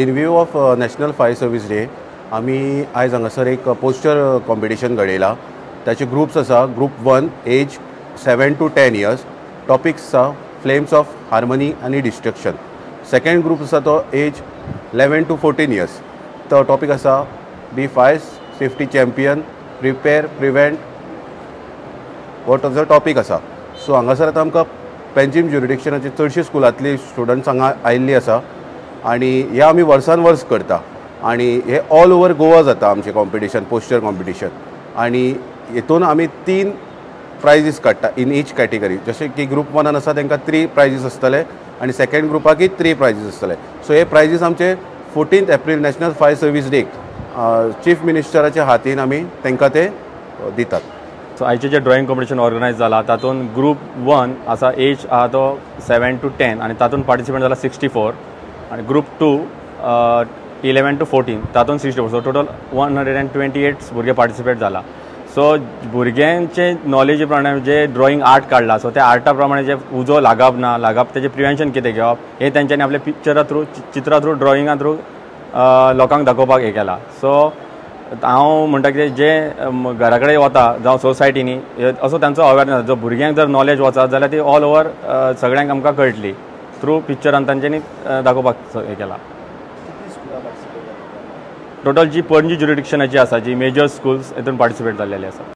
In view of National Fire Service Day आमी आयज हांगासर एक पोस्टर कॉम्पिटिशन घडयला. ताचे ग्रुप्स आसा. Group 1 age 7 to 10 years, topics आसा फ्लेम्स ऑफ हार्मनी आनी डिस्ट्रक्शन. सेकंड ग्रुप आसा तो एज 11 टू 14 इयर्स, तो टॉपीक आसा be fire safety champion, prepare prevent हो ताजो टॉपीक आसा. सो हांगासर आतां आमकां पेंजीम ज्युरिडिक्शनाचे चडशी स्कुलांतली स्टुडंट्स हांगा आयिल्ली आसा आनी हे आमी वर्सान वर्स करता आनी हे ऑल ओवर गोवा जाता आमचें कॉम्पिटिशन, पोस्टर कॉम्पिटिशन. आनी हेतून आमी 3 प्रायजीस काडटा इन ईच कॅटेगरी. जशें की ग्रुप 1 आसा तांकां 3 प्रायजीस आसतले आनी सेकंड ग्रुपाकय 3 प्रायजीस आसतले. सो हे प्रायजीस आमचे 14 एप्रील नॅशनल फायर सर्वीस डेक चीफ मिनिस्टराच्या हातीन आमी तांकां ते दितात. सो आयचें जें ड्रॉइंग कॉम्पिटिशन ऑर्गनायज जाला तातूंत ग्रुप 1 आसा, एज आहा तो 7 टू 10 आनी तातूंत पार्टिसिपंट जाला 64 आनी ग्रुप 2 11 टू 14 तातूंत 64. सो टोटल 128 भुरगे पार्टिसिपेट जाला. सो भुरग्यांचे नॉलेजी प्रमाणे जे ड्रॉइंग आर्ट काडला, सो त्या आर्टा प्रमाणे जे उजो लागप ना लागप तेजें प्रिवेन्शन कितें घेवप हें तेंच्यांनी आपल्या पिक्चरा थ्रू, चित्रा थ्रू, ड्रॉइंगा थ्रू लोकांक दाखोवपाक हें केलां. सो हांव म्हणटा कितें जे घरा कडेन वता जावं सोसायटीनी असो तांचो अवेरनस, जो भुरग्यांक जर नॉलेज वचत जाल्यार ती ऑल ओवर सगळ्यांक आमकां कळटली थ्रू पिक्चरान तांच्यांनी दाखोवपाक हें केलां. टोटल जी पणजी ज्युरिडिक्शनाची आसा जी मेजर स्कुल्स हेतून पार्टिसिपेट जाल्लेली आसा.